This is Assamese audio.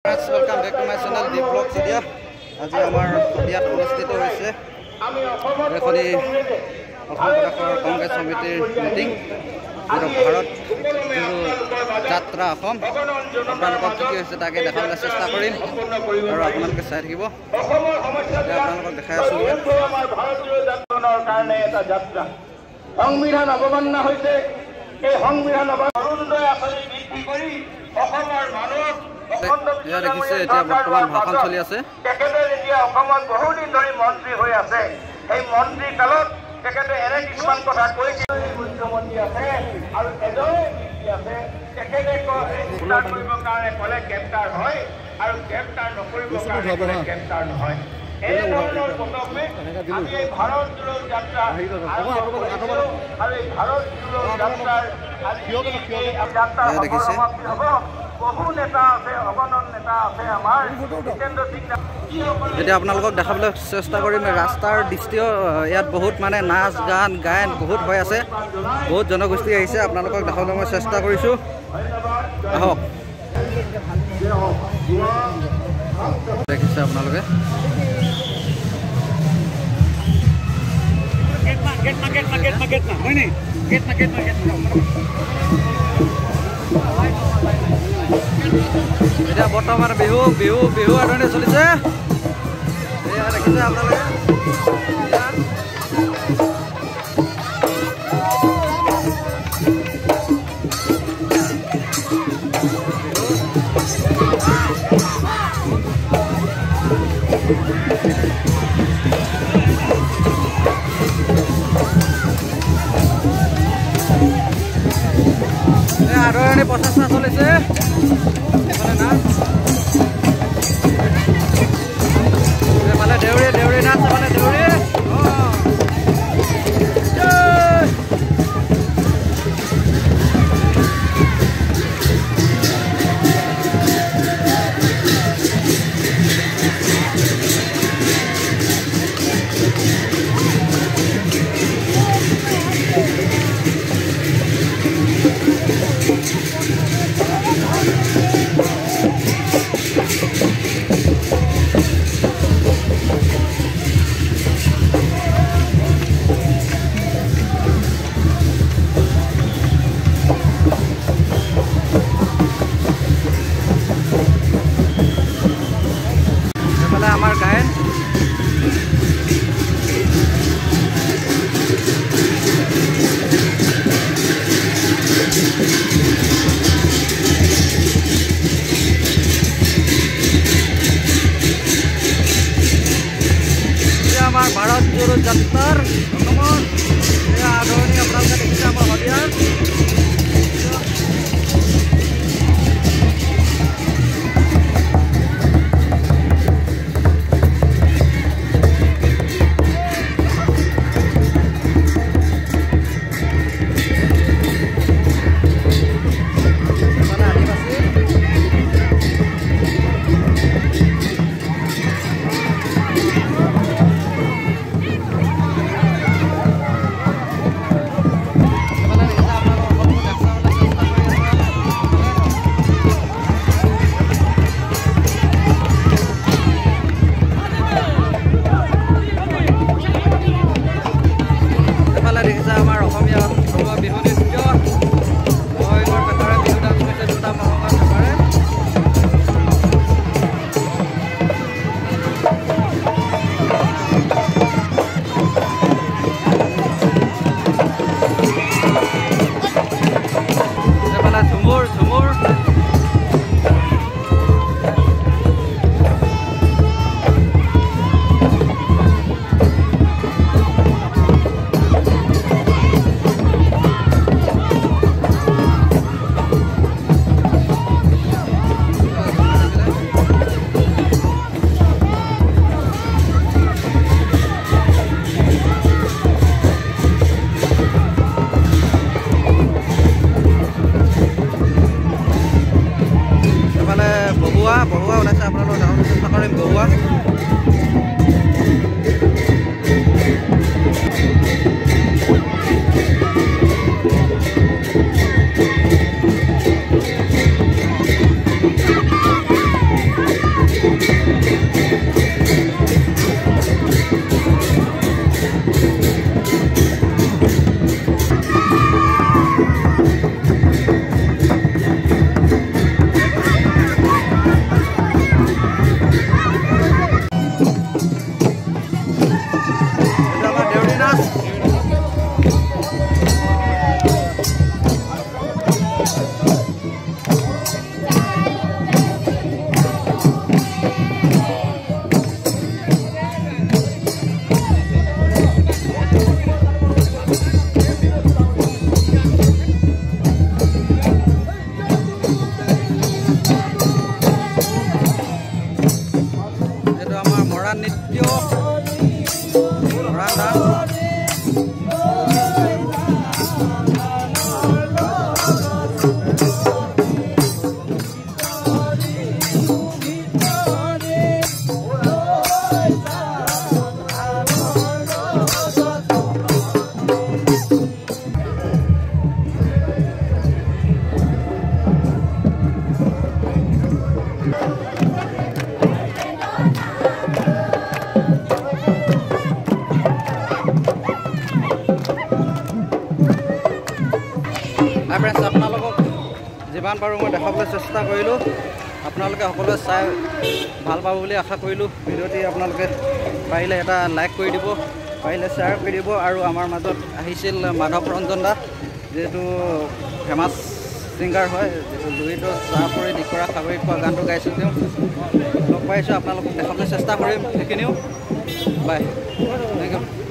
Welcome back to my channel Deep Vlog Sadiya. আজি আমাৰ শদিয়াত অনুষ্ঠিত হৈছে এখনি অসম প্ৰদেশৰ কংগ্ৰেছ সমিতিৰ মিটিং, যিটো ভাৰত যাত্ৰা অসম। আপোনালোকক কি কি হৈছে তাকে দেখাবলৈ চেষ্টা কৰিম আৰু আপোনালোকে চাই থাকিব। আপোনালোকক দেখাই আছোঁ মই। সংবিধান অৱমাননা হৈছে, এই সংবিধান অৰুণোদয় আঁচনি বৃদ্ধি কৰি অসমৰ মানুহক এয়া দেখিছে, এতিয়া বৰ্তমান ভাষণ চলি আছে। তেখেতে যেতিয়া অসমত বহুদিন ধৰি মন্ত্ৰী হৈ আছে, সেই মন্ত্ৰী কালত তেখেতে এনে কিছুমান কথা কৈছিল। মুখ্যমন্ত্ৰী আছে আৰু এজনে মন্ত্ৰী আছে, তেখেতে গ্ৰেপ্তাৰ কৰিবৰ কাৰণে ক'লে গ্ৰেপ্তাৰ হয় আৰু গ্ৰেপ্তাৰ নকৰিবৰ কাৰণে ক'লে গ্ৰেপ্তাৰ নহয়। এনেধৰণৰ পদক্ষেপ আমি এই ভাৰত জোড়ো যাত্ৰা আৰম্ভ কৰিছিলোঁ আৰু এই ভাৰত জোড়ো যাত্ৰাৰ আজি যাত্ৰাৰ সফল সমাপ্তি হ'ব। বহু নেতা আছে, অগণন নেতা আছে আমাৰ জিতেন্দ্ৰ সিং। এতিয়া আপোনালোকক দেখাবলৈ চেষ্টা কৰিম ৰাস্তাৰ দৃষ্টি। ইয়াত বহুত মানে নাচ গান গায়ন বহুত হৈ আছে, বহুত জনগোষ্ঠী আহিছে। আপোনালোকক দেখাবলৈ মই চেষ্টা কৰিছোঁ, আহক। দেখিছে আপোনালোকে, এতিয়া বৰ্তমান বিহু বিহু বিহু আদৰণি চলিছে। এয়া দেখিছে আপোনালোকে, আদৰণি প্ৰচেষ্টা চলিছে। নাচ এফালে দেউৰী, দেউৰী নাচ এফালে দেউৰী। আমাৰ গায়ন আমাৰ ভাৰত জোড়ো যাত্ৰাৰ অসমৰ আদৰণি আপোনালোকে দেখিছে আমাৰ শদিয়াৰ। দেখিছে আমাৰ অসমীয়া থলুৱা বিহু নৃত্য, ময়ূৰৰ পেপাৰে বিহু ডান্স কৰিছে, দুটা মহঙৰ পেপাৰে। এইফালে ঝুমুৰ ঝুমুৰ। বহুৱা বহুৱা ওলাইছে, আপোনালোকক দেখাবলৈ চেষ্টা কৰিম বহুৱা। মৰাণ নৃত্য, মৰাণ ডান্স। আপোনালোকক যিমান পাৰোঁ মই দেখাবলৈ চেষ্টা কৰিলোঁ। আপোনালোকে সকলোৱে চাই ভাল পাব বুলি আশা কৰিলোঁ। ভিডিঅ'টি আপোনালোকে পাৰিলে এটা লাইক কৰি দিব, পাৰিলে শ্বেয়াৰ কৰি দিব। আৰু আমাৰ মাজত আহিছিল মাধৱ ৰঞ্জন দা, যিহেতু ফেমাছ ছিংগাৰ হয়, যিটো লুইত চাহ পৰি দিকৰা খাগৰি খোৱা গানটো গাইছিল, তেওঁ লগ পাইছোঁ। আপোনালোকক দেখাবলৈ চেষ্টা কৰিম সেইখিনিও। Bye, thank you.